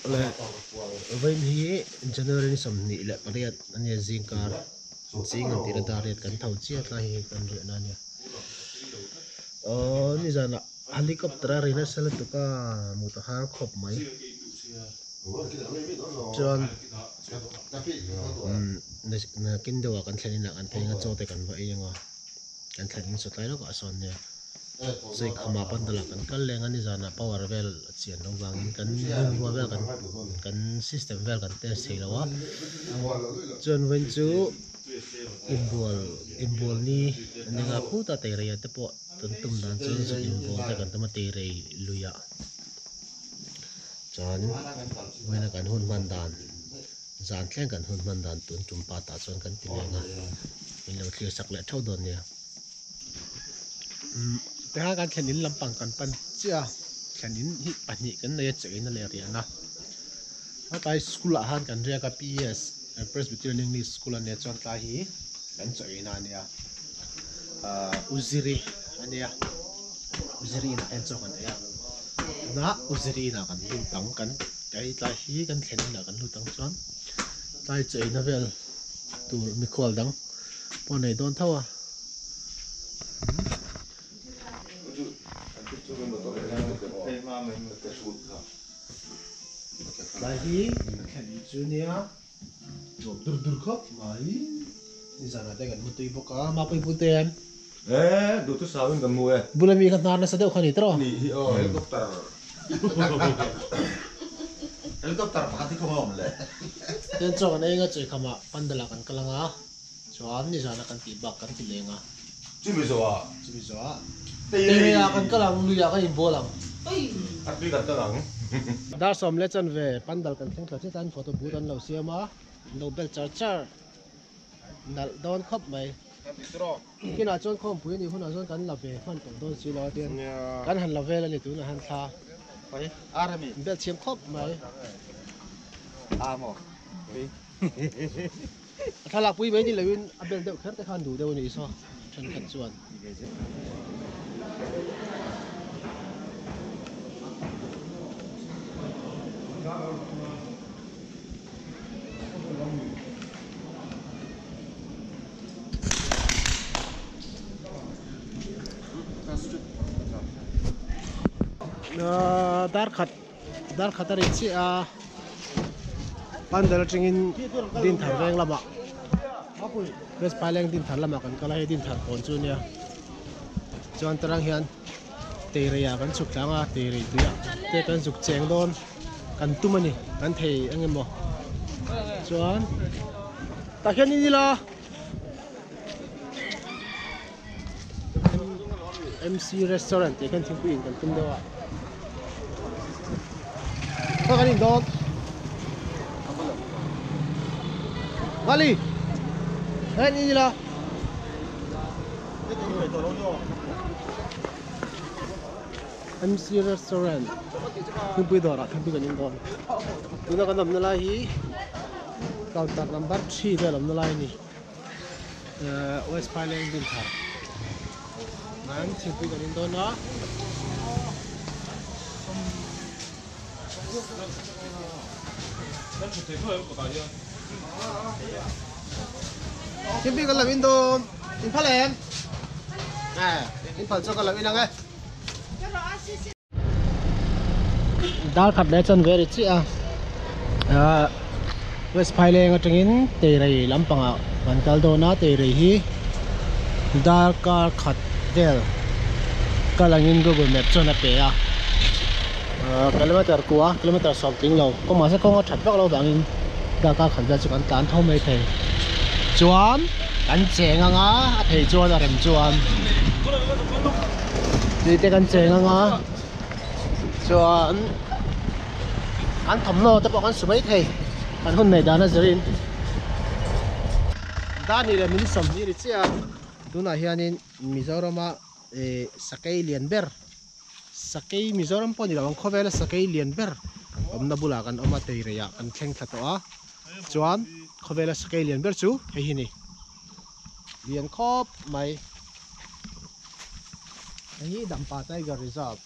Le vawiin hi January ni 28 ania zingkar zing an tihna dar riat kan tho chiah tlai hi kan riahna ania aww nizanah helicopter a ri nasa lutuk a mut a har khawp mai chuan umm nakin deuhah kan thlen inah kan phei anga chaw te kan va ei anga kan thlen in saw tlai lawkah sawn nia. Zai khama pandal ah kan kal leng a nizanah power vel a chian loh vangin kan bungrua vel kan kan system vel kan test thei lo a chuan vawiin chu inbual inbual ni a ni nga phut a teirei ah te pawh kan tum dan chuan zuk inbual te kan tum a teirei lui ah chuan vawiin a kan hun hman dan zan thleng kan hun hman dan tun tum pa tah chuan kan ti leng a min lo thlir sak leh theuh dawn nia. Tikhan kan thlen in lampang kan pan chiah a thlen in hi pahnih kan nei a che in a leh riahna a tlai school ah khan kan riak a P_S Presbyterian English School ania chuan tlai hi kan chaw eina ania ahh Uziri ania Uziri inah hian chaw kan ei a tunah Uziri inah kan lut ang kan tlai tlai hi kan thlen inah kan lut ang chuan tlai chaw eina vel tur mikhual dang pawh a nei dawn tho a. Tlai hi ka thlen chu nia nuam dur dur khawp mai nizanah te kan mu tui bawk a mapui pute em e duhtu sauin kan mu e bula mi kha hnar nasa deuh kha ni tawh ni hi aw helicopter helicopter pakhat hi khawnge awm le chuan chaw kan ei anga chawi khamah pandal ah kan kal anga Chuan nizana kan tih bak kan ti leng a. Chumi zawhah. Chumi zawhah. Teirei ah kan kal ang, lui ah kan inbual ang. A tui kan kal ang. Dar sawm leh chanve pandal kan thleng thla chiah tan photo booth an lo siam a, an lo bel char char nalh dawn khawp mai. Kinah chuan khawmpui a nih hunah chuan kan la ve hman tawh dawn si lo a tian kan han la vel a ni tunah han thla bel thiam khawp mai. A thlalak pui mai ni loin a bel deuh kher te khan duh deuh a nih saw thenkhat chuan. Dar khat Dar khat a ri chiah a, pandal atangin Dinthar veng lamah West Phaileng Dinthar lamah kan kal a, hei Dinthar kawn chu ania chuan tarang hian Teirei ah kan chhuk tlang a, Teirei tuiah te kan zuk cheng dawn kan tum a ni, kan thei eng emaw chuan tah hian in ila MC restaurant tih khian thingpui in kan tum deuh a khaw kan in dawn Vali hei ni ila MC restaurant thingpui dawrah thingpui kan in dawn tuna kan awmna lai hi counter number 3 vel awmna lai a ni. West Phaileng Dinthar an thingpui kan in dawn a. Thingpui kan lo in dawn in phal em? In phal chu kan lo in ang e. Dar khat leh chuan ve ri chiah a West Phaileng atangin Teirei lampangah kan kal dawn a Teirei hi darkar khat vel kal angin Google Map chuan a pe a kilometer kua kilometer sawm tling lo kawng mahse kawng a that vak lo vangin darkar khat vel chu kan tlan tho mai thei chuan kan cheng anga a thei chuan a rem chuan. Tui te kan cheng anga chuan an thawmhnaw te pawh kan su mai thei kan hun nei dan a zirin Dani leh min sawmhnih ri chiah a tunah hianin Mizorama eh sakei lian ber sakei Mizoram pawh ni lo ang khawvela sakei lian ber awmna bulah kan awm a teirei ah kan thleng thla tawh a chuan khawvela sakei lian ber chu hei hi a ni. Lian khawp mai. Hei hi Dampa Tiger Reserve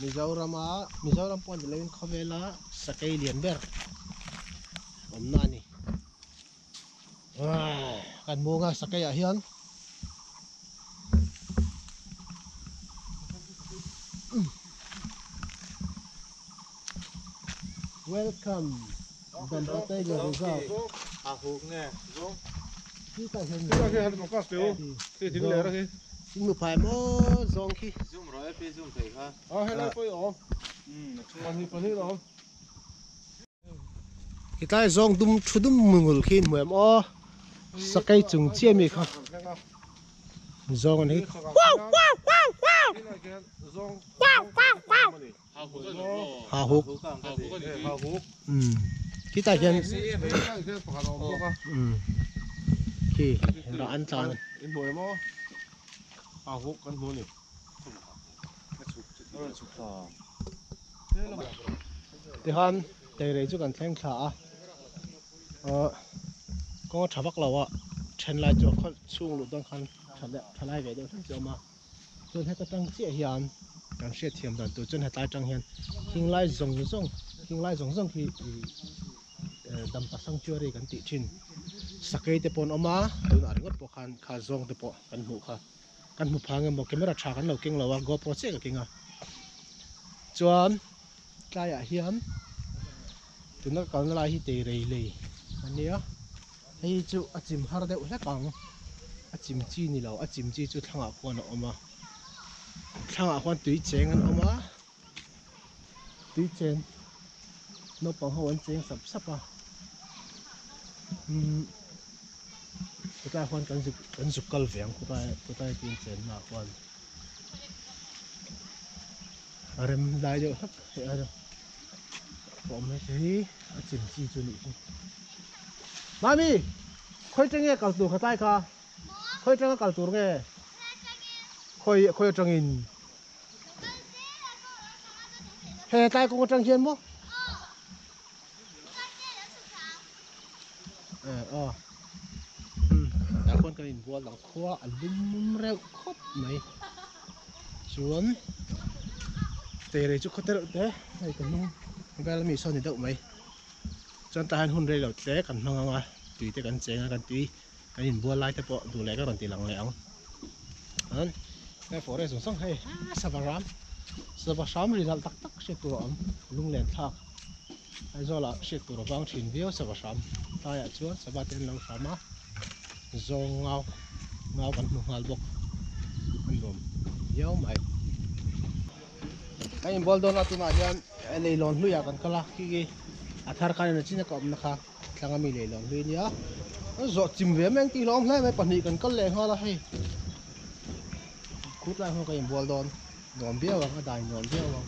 Mizorama Mizoram pawh ni loin khawvela sakei lian ber awmna a ni. Kan muanga sakei ah hian Welcome Dampa Tiger Reserve. In mu phai maw zawng khi. Zoom rawh e pi zoom thei kha. Hetlai zawng dum thu dum mungul khi in hmu em aw sakei chung chiah mi kha zawng a ni ha huk khitah hian khi rah an tlan Tikhan teirei chu kan thleng thla a, ahh kawng a tha vak lo a, then lai chu a khaw chhung luh dawn khan tha leh tha lai ve deuh hlek chu a awm a, chuan heta tang chiah hian kan hriatthiam dan tur chuan hetlai tang hian khing lai zawng zawng khing lai zawng zawng khi ih Dampa Sanctuary kan tih thin sakei te pawh an awm a, tunah ringawt pawh khan kha zawng te pawh kan hmuh kha. Kan hmu phang emaw camera tha kan lo keng lo a GoPro chiah ka keng a chuan tlaiah hian tuna ka kalna lai hi teirei lei a nia hei chu a chim har deuh hlek ang a chim chi ni lo a chim chi chu thlangah khuan a awm a thlangah khuan tui cheng an awm a tui chen naupang ho an cheng sap sap a umm khawtlai khuan kan zuk kan zuk kal ve ang khawtlai khawtlai tui an chen naah khuan a rem lai deuh hlek hei a awm mai hi a chim chi chu a nih hi mami khawi tenge kal tur khawtlai kha khawi tanga kal tur nge khawi khawi atangin. He tlai kawng atang hian maw? Aw. Tah khuan kan inbual ang khua a lum reuh khawp mai. Chuan teirei chu khaw te reuh te hei ka hnung vel ami sawn ni deuh mai. Chuan tah hian hun rei lo tle kan hmang ang a tui te kan cheng a kan tui kan inbual lai te pawh duh leh ka rawn ti lang leh ang chuan he forest zawng zawng hei sava ram sava hram ri nalh tak tak hriat tur a awm lunglen thlak Aizawl ah hriat tur a vang thin viau sava hram tlaiah chuan sava te an lo hram a zawng ngau ngau kan hmu nghal bawk a nuam viau mai kan inbual dawn a tunah hian leilawn hluiah kan kal a khi khi a thar khan in a chin a ka awmna kha. Thlang ami lei lo hlui nia an zawh chim ve mai ang tih hlawm hle mai pahnih kan kal leh nghal a hei khut lai hmun ka inbual dawn nuam viau ang a dai nuam viau ang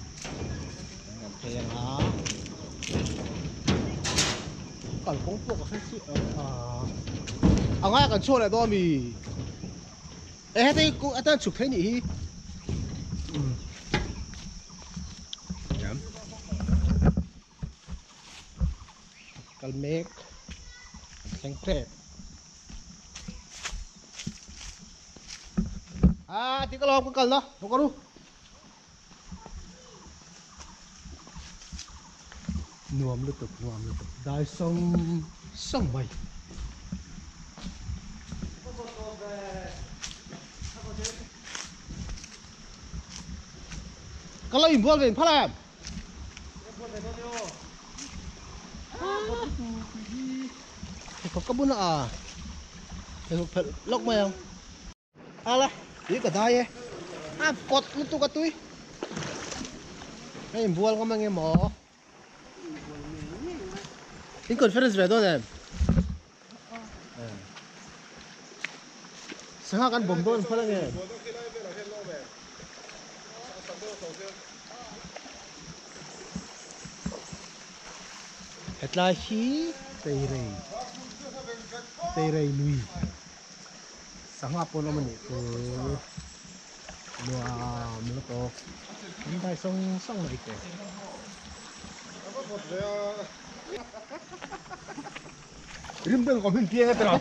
kan phei ang a kalkawng pawh ka hre chiah a a ngai kan chhuak leh dawn ami e heti atan chhuk thei nih hi Kal mek an thleng tep. Ah, ti ka lawm ka kal na. Lo ka ru. Nuam lutuk, nuam lutuk. Dai song song mai. Ka lo inbual ve in phal em? Pheikhawk ka bun a pheikhawk phelh lawk mai ang ala tui ka dai e a pawt lutuk a tui hei inbual ngam ange maw in conference ve dawn em sangha kan bawm dawn phal ange Hetlai hi teirei teirei lui sangha pawn awm a nih chu nuam lutuk an dai sawng sawng mai te. Rim beng ka hmin piang a tira.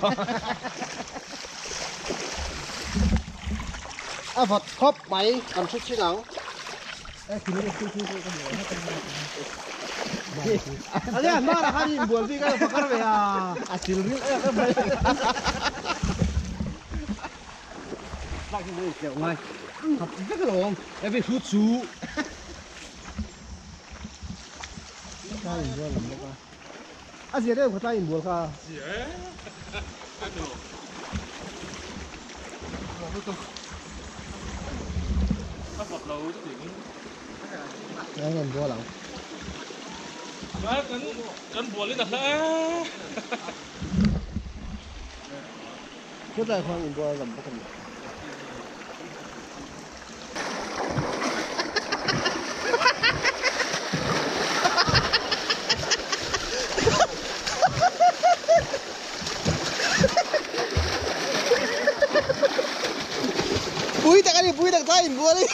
A vawt khawp mai kan hre chin ang. Alia mara khan in bual bi ka pakar ve a a sil ril em em mai. Bak hi nei tleuh ngai. Khap vek alawm. Every shoot chu. Tlai in bual lam bawk a. A zia deuh kha tlai in bual kha. Zia e. A vawt lo chu tih in. Tlai in bual ang. Kan kan bual in a hla e. Khawtlai khuang in bual lam bawk a ni. Pui tak a ni, pui tak tlai in bual a ni.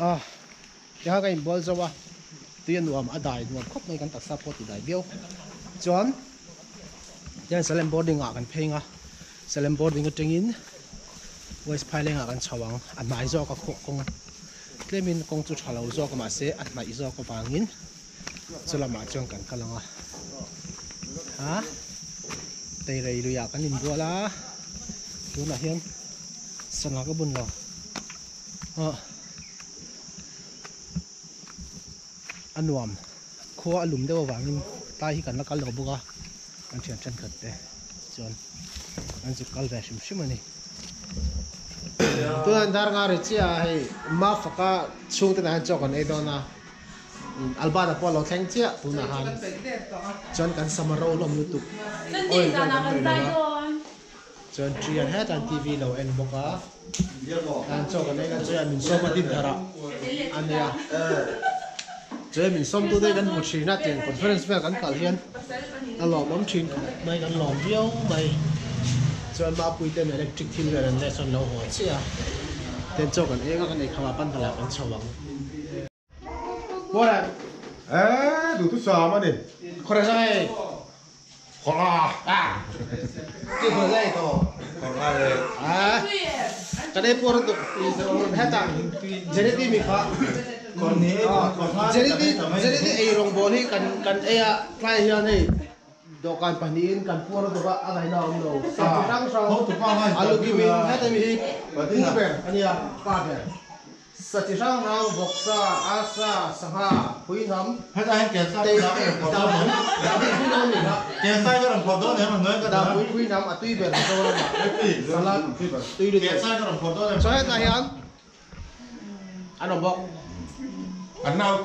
Ah, tiha ka inbual zo a, tui a nuam a dai nuam khawp mai kan taksa pawh ti dai viau. Chuan tihian Salem boarding ah kan pheng a, Salem boarding atangin West Phaileng ah kan chho ang, a hnai zawk a khawh kawng tlemin kawng chu tha lo zawk a mahse a hnaih zawk avangin chu lamah chuan kan kal ang a ha teirei luiah kan inbual a tunah hian sangha ka bun lo ah a nuam khua a lum deuh avangin tlai hi kan la kal lo bawk a kan thian thenkhat te chuan an zuk kal ve hrim hrim a ni. Tunah dar nga ri chiah a hei Mafaka chhungte ah hian chaw kan ei dawn a Albert-a pawh a lo thleng chiah tunah han chuan kan sama ro hlawm lutuk oil vel kan hnawih lo a chuan tree an hetah TV lo en bawk a tan chaw kan ei a chuan min sawm a din thar ah a nia chuan min sawm tu te kan hmu thin a tiang conference vel kan kal hian a lawmawm thin khawp mai kan lawm viau mai chuan mapui ten electric thil vel an leh chuan lo haw chiah a ten chaw kan eng a kan eikham ah panhnah kan chho ang. Bora. Eh, du tu sa ma ni. Khora zai. Khora. Ah. Ti khora zai to. Khora le. Ah. Ka dei por tu heta Jerity mi kha. Jerity Jerity ei rong bol hi kan kan ei a tlai hian hei dawhkan pahnihin kan puar lutuk a a ngaihna a awm lo. Sa chi hrang hrang alu kimin heta mi hi pu ber ania pa ber. Sa chi hrang hrang, vawksa, arsa, sangha, phuihnam, tei dahpui phuihnam a ni kha. Dahpui phuihnam a tui ber Mizoramah salad tui lutuk. Chaw hetah hian an awm bawk. Aw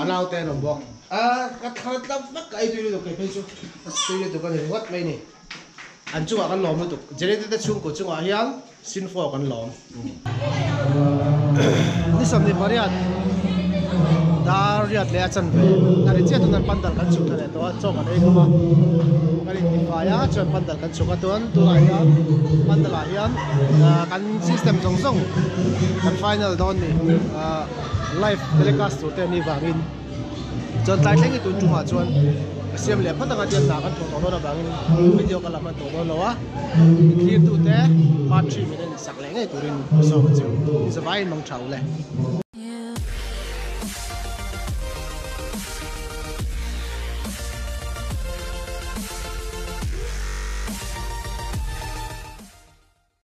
a naute an awm bawk. A ka thla tlap vek ka ei tui lutuk kei phei chu tui lutuk a ni ringawt mai ni. An chungah kan lawm lutuk. Generator te chhungkaw chungah hian Sinfo kan lawm. Ni 28 dar riat leh a chanve a ri chiah chuan pandal kan chhuk thla leh tawh a, chaw kan ei khawm a, kan intifai a chuan pandal kan chhuk a chuan tunah hian pandal ah hian kan system zawng zawng kan final dawn ni live telecast tur te anih vangin Chuan tlai thleng hi tun tumah chuan ka siam leh phawt anga tiang hna kan thawh tawh dawn avangin video ka la hman tawh dawn lo a, inthlir tute part 3 min en sak leh ngei turin ka sawm a chu. Inzavaiin mang tha u le.